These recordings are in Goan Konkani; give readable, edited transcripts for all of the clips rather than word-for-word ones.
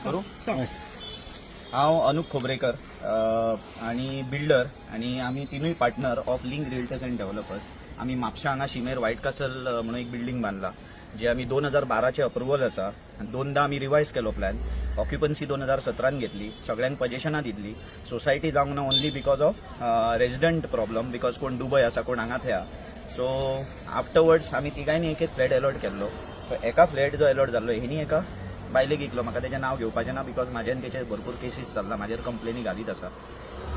करू. सांग. हांव अनुप खोबरेकर आणि बिल्डर आणि आमी तिनूय partner of Link Realtors and Developers. आमी म्हापशा हांगा शिमेर व्हायट कासल म्हणून एक बिल्डींग बांदला, जे आमी 2012चें अप्रुवल आसा आनी दोनदा आमी रिवायज केलो प्लॅन. ऑक्युपन्सी 2017न घेतली, सगळ्यांक पजेशनां दिल्ली. सोसायटी जावंक ना only because of resident problem, because कोण दुबय आसा, कोण हांगा थंय. सो आफ्टरवर्ड्स आमी तिगांयनी एक एक फ्लॅट एलॉट केल्लो. सो एका फ्लॅट जो एलॉट जाल्लो, हेणी एका बायलेक विकलो. म्हाका तेजें नांव घेवपाचें ना because म्हाजें आनी तेचेर भरपूर केसीस चल्ला, म्हाजेर कंप्लेनी घालीत आसा.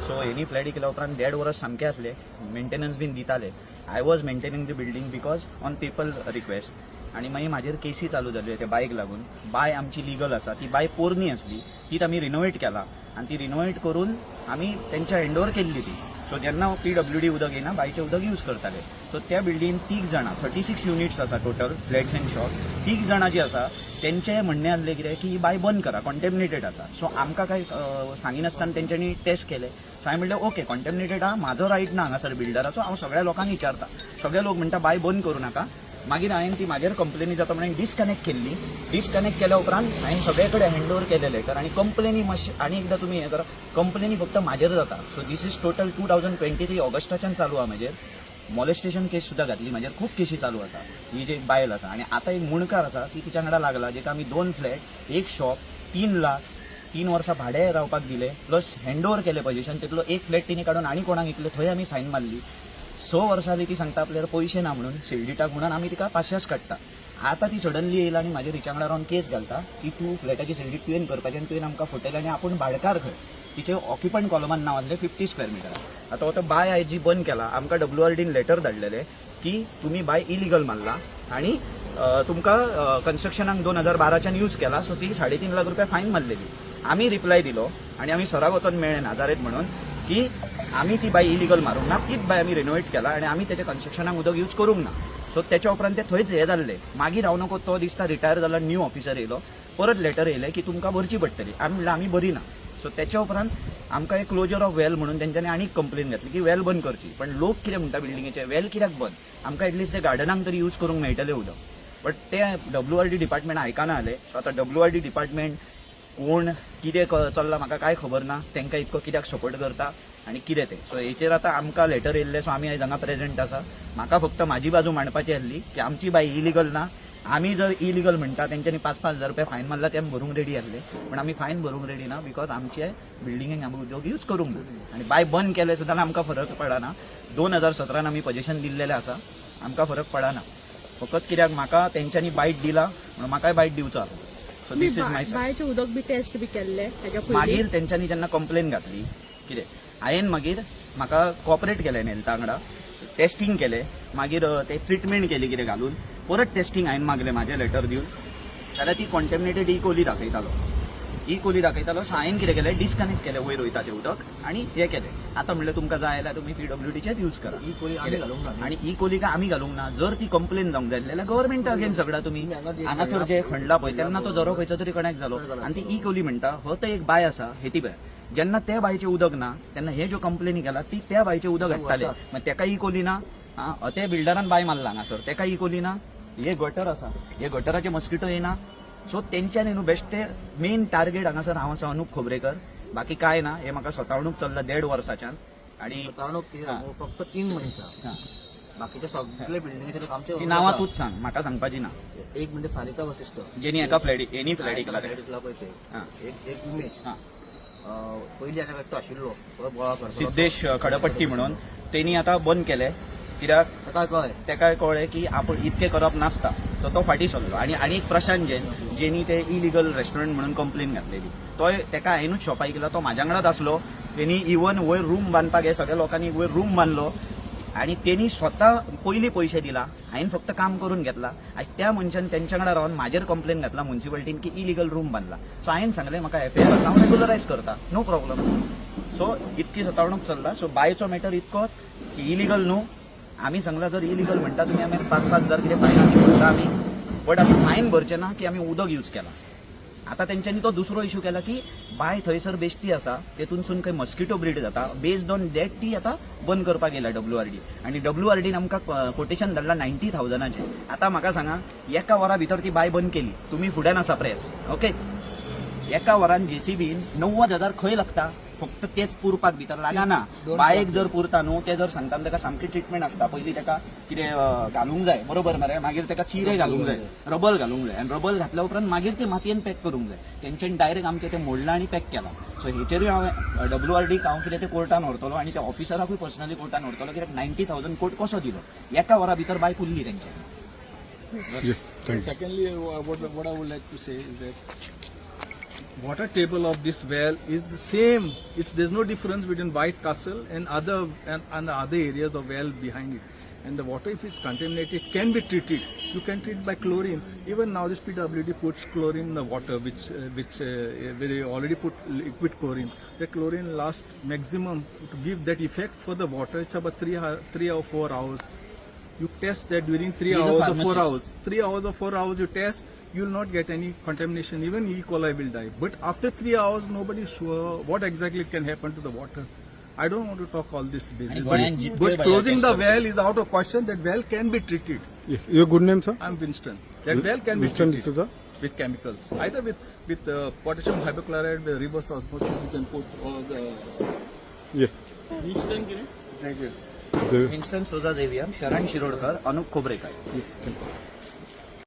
सो हेणी फ्लॅट विकल्या उपरांत देड वर्स सामकें आसले, मेंटेनन्स बीन दिताले. I was maintaining the building because on people request. आनी मागीर म्हाजेर केसी चालू जाल्यो त्या बायक लागून. बाय आमची लिगल आसा. ती बाय पोरणी आसली, तीच आमी रिनोवेट केला आनी ती रिनोवेट करून आमी तेंच्या हँडओवर केल्ली ती. सो जेन्ना पीडब्ल्यूडी उदक येयना, बायचें उदक यूज करताले. सो त्या बिल्डिंगेन तीग जाणां, 36 युनिट्स आसा टोटल, फ्लॅट्स अँड शॉप, तीग जाणां जी आसा तेंचें म्हणणें आसलें कितें की ही बाय बंद करा, कॉन्टेमिनेटेड आसा. सो आमकां कांय सांगिनासतना तेंच्यांनी टेस्ट केले. सो हांवें म्हणलें, ओके, कॉन्टेमिनेटेड आहा, म्हाजो रायट ना हांगासर बिल्डराचो. हांव सगळ्या लोकांक विचारता, सगळे लोक म्हणटा बाय बंद करूं नाका. मागीर हांवें ती म्हाजेर कंप्लेनी जाता म्हणून डिस्कनेक्ट केल्ली. डिस्कनेक्ट केल्या उपरांत हांवें सगळे कडेन हँड ओवर केले लेटर आनी कंप्लेनी मातशें. आनी एकदां तुमी हें करा, कंप्लेनी फक्त म्हाजेर जाता. So this is total 2023 ऑगस्टाच्यान चालू आहा म्हाजेर. मॉलेस्टेशन केस सुद्दां घातली म्हाजेर. खूब केसी चालू आसा. ही जी बायल आसा आनी आतां एक मुणकार आसा, ती तिच्या वांगडा लागला, जेका आमी दोन फ्लॅट, एक शॉप, 3 लाख, 3 वर्सां भाडें रावपाक दिले, प्लस हँड ओवर केले पजेशन. तितलो एक फ्लॅट तिने काडून आनी कोणाक विकले, थंय आमी सायन मारली. 6 वर्सां जाली, ती सांगता आपल्याला पयशे ना म्हणून सेल्डिटाक, म्हणून आमी तिका 500च काडटा. आतां ती सडनली येयला आनी म्हाजेर हिच्या वांगडा रावन केस घालता की तूं फ्लॅटाची सेल्डीट तुवें करपाची आनी तुवें आमकां फटयलें आनी आपूण भाडकार खंय. तिचे ऑक्युपंट कॉलमान नांव आसलें 50 स्क्वेअर मिटर. आतां हो बाय आयज जी बंद केला, आमकां डब्ल्यू आर डीन लेटर धाडलेले की तुमी बाय इलिगल मारला आनी तुमकां कन्स्ट्रक्शनाक 2012च्यान यूज केला. सो ती 3.5 लाख रुपया फायन मारलेली. आमी रिप्लाय दिलो आनी आमी सराक वचोन मेळ्ळे नाजारेत म्हणून की आमी ती बाय इलिगल मारूंक ना, तीच बाय आमी रिनोवेट केला आनी आमी तेच्या कन्स्ट्रक्शनाक उदक यूज करूंक ना. सो तेच्या उपरांत ते थंयच हे जाल्ले. मागीर हांव नको, तो दिसता रिटायर जाला, न्यू ऑफिसर येयलो. परत लेटर येयलें की तुमकां भरची पडटली. आमी म्हणलें, आमी बरी ना. सो तेच्या उपरांत आमकां एक क्लोजर ऑफ वेल म्हणून तेंच्यांनी आनीक कंप्लेन घातली की वेल बंद करची. पण लोक कितें म्हणटा, बिल्डिंगेचे वेल कित्याक बंद? आमकां एटलिस्ट ते गार्डनाक तरी यूज करूंक मेळटलें उदक. बट ते डब्ल्यू आर डी डिपार्टमेंट आयकना जाले. सो आतां डब्ल्यू आर डी डिपार्टमेंट कोण कितें चल्लां म्हाका कांय खबर ना, तांकां इतको कित्याक सपोर्ट करता आनी कितें तें. सो हेचेर आतां आमकां लेटर येयल्लें. सो आमी आयज हांगा प्रेझेंट आसा. म्हाका फक्त म्हाजी बाजू मांडपाची आसली की आमची बाय इलिगल ना. आमी जर इलिगल म्हणटा, तेंच्यांनी 5-5 हजार रुपया फायन मारला, ते आमी भरूंक रेडी आसले, पण आमी फायन भरूंक रेडी ना because आमचे बिल्डिंगेक आमी उदक यूज करूंक ना आनी बाय बंद केले सुद्दां आमकां फरक पडना. 2017न आमी पजेशन दिल्लेलें आसा, आमकां फरक पडना. फकत कित्याक म्हाका तेंच्यांनी बायट दिला म्हणून म्हाकाय बायट दिवचो आसा. So this is my बायचें उदक बी टेस्ट बी केल्ले हेच्या पयलीं? मागीर तेंच्यांनी जेन्ना कंप्लेन घातली कितें, हांवें मागीर म्हाका कॉपरेट केलें हेल्था वांगडा, टेस्टींग केलें. मागीर ते ट्रिटमेंट केली कितें घालून, परत टेस्टींग हांवें मागलें म्हाजें लेटर दिवन, जाल्यार ती कॉन्टेमिनेटेड ई कोली दाखयतालो, ई कोली दाखयतालो. सो हांवें कितें केलें, डिस्कनेक्ट केलें वयर वयता तें उदक आनी हें केलें. आतां म्हणलें, तुमकां जाय जाल्यार तुमी पीडब्ल्यूडीचेच यूज करा. ई कोली आमी घालूंक ना. आनी ई कोली काय आमी घालूंक ना. जर ती कंप्लेन जावंक जाय जाल्यार गव्हर्मेंटा अगेन्स्ट झगडा तुमी. हांगासर जे खणला पळय, तेन्ना तो झरो खंयचो तरी कनेक्ट जालो आनी ती ई कोली म्हणटा. हो तो एक बाय आसा, हेती बाय. जेन्ना त्या बायचें उदक ना, तेन्ना हे ज्यो कंप्लेनी केला, ती त्या बायचें उदक हाडटाले. मागीर तेका ई कोली ना? आं, ते बिल्डरान बाय मारला हांगासर, तेका ई कोली ना? हे गटर आसा, हे गटराचे मस्किटो येना? सो तेंच्यानी न्हू बेश्टे मेन टार्गेट हांगासर हांव आसा अनुप खोबरेकर, बाकी काय ना. हे म्हाका सतावणूक चल्ला देड वर्साच्यान आणि सतावणूक कितें सांगू, फक्त तीन मनशां, बाकीचे सगळे बिल्डिंगेचे लोक आमचे. ती नांवां तूच सांग, म्हाका सांगपाची ना. एक म्हणजे सारिका वसिष्ठ. जेनी एका flat, any flat Ikla. Flat Ikla पळय ते. एक एक उमेश. पयलीं हांगा एकटो आशिल्लो, तो गोळा करतालो. सिद्धेश खडपट्टी म्हणून. तेणी आतां बंद केले कित्याक? ताका कळ्ळें. तेका कळ्ळें की आपण इतकें करप नासता, सो तो फाटीं सरलो. आनी आनी एक प्रशांत जैन, जेनी ते इलिगल रेस्टॉरंट म्हणून कंप्लेन घातलेली, तोय तेका हांवेनूच शॉपाक केला. तो म्हाज्या वांगडाच आसलो. तेणी इवन वयर रूम बांदपाक, हे सगळ्या लोकांनी वयर रूम बांदलो आनी तेणी स्वता पयलीं पयशे दिला, हांवें फक्त काम करून घेतला. आयज त्या मनशान तेंच्या वांगडा रावन म्हाजेर कंप्लेन घातला मुन्सिपालिटीन की इलिगल रूम बांदला. सो हांवें सांगलें, म्हाका एफआयआर आसा, हांव रेगुलरायज करता, नो प्रॉब्लम. सो इतकी सतावणूक चल्ला. सो बायचो मॅटर इतकोच की इलिगल न्हू. आमी सांगला, जर इलिगल म्हणटा तुमी, आमी 5-5 हजार कितें फायन आमी भरता आमी, बट आमी फायन भरचे ना की आमी उदक यूज केला. आतां तेंच्यांनी तो दुसरो इशू केला की बाय थंयसर बेश्टी आसा, तेतूनसून खंय मस्किटो ब्रीड जाता. बेस्ड ऑन that ती आतां बंद करपाक गेला डब्ल्यू आर डी आनी डब्ल्यू आर डीन आमकां कोटेशन धाडला 90,000चें. आतां म्हाका सांगा, एका वरा भितर ती बाय बंद केली. तुमी फुड्यान आसा प्रेस, ओके. एका वरान जेसीबीन 90,000 खंय लागता? फक्त तेच पुरपाक भितर लागना. बायक जर पुरता न्हू, ते जर सांगता ताका सामकी ट्रिटमेंट आसता. पयलीं ताका कितें घालूंक जाय, बरोबर मरे? मागीर ताका चिरे घालूंक जाय, रबल घालूंक जाय, आनी रबल घातल्या उपरांत मागीर ते मातयेन पॅक करूंक जाय. तेंच्यानी डायरेक्ट आमचें तें मोडलां आनी पॅक केलां. सो हेचेरूय हांवें डब्ल्यूआरडीक हांव कितें ते कोर्टान व्हरतलो आनी त्या ऑफिसराकूय पर्सनली कोर्टान व्हरतलो, कित्याक 90,000 कोट कसो दिलो? एका वरा भितर बाय पुरली तेंच्यांनी. Yes, thank you. Secondly, what I would like to say is that water table of this well is the same. It's there's no difference between White Castle and the other areas of well behind it. And the water, if it's contaminated, can be treated. You can treat by chlorine. Even now, this PWD puts chlorine in the water, which where they already put liquid chlorine. The chlorine lasts maximum to give that effect for the water. It's about 3 or 4 hours. You test that during 3 He's a hours or 4 pharmacist. hours. 3 hours or 4 hours you test, you will not get any contamination. Even E. coli will die. But after 3 hours, nobody is sure what exactly can happen to the water. I don't want to talk all this business. And गोंयांत जितके But closing the test well is out of question. That well can be treated. Yes, your good name, sir? I'm Winston. That well can be Winston treated D'Souza? With chemicals. Either with potassium hypochlorite, with reverse osmosis, you can put all the. Yes. Thank you. The Winston Souza Xavier, Sharan Shirodkar, Anup Khobrekar. Yes, thank you.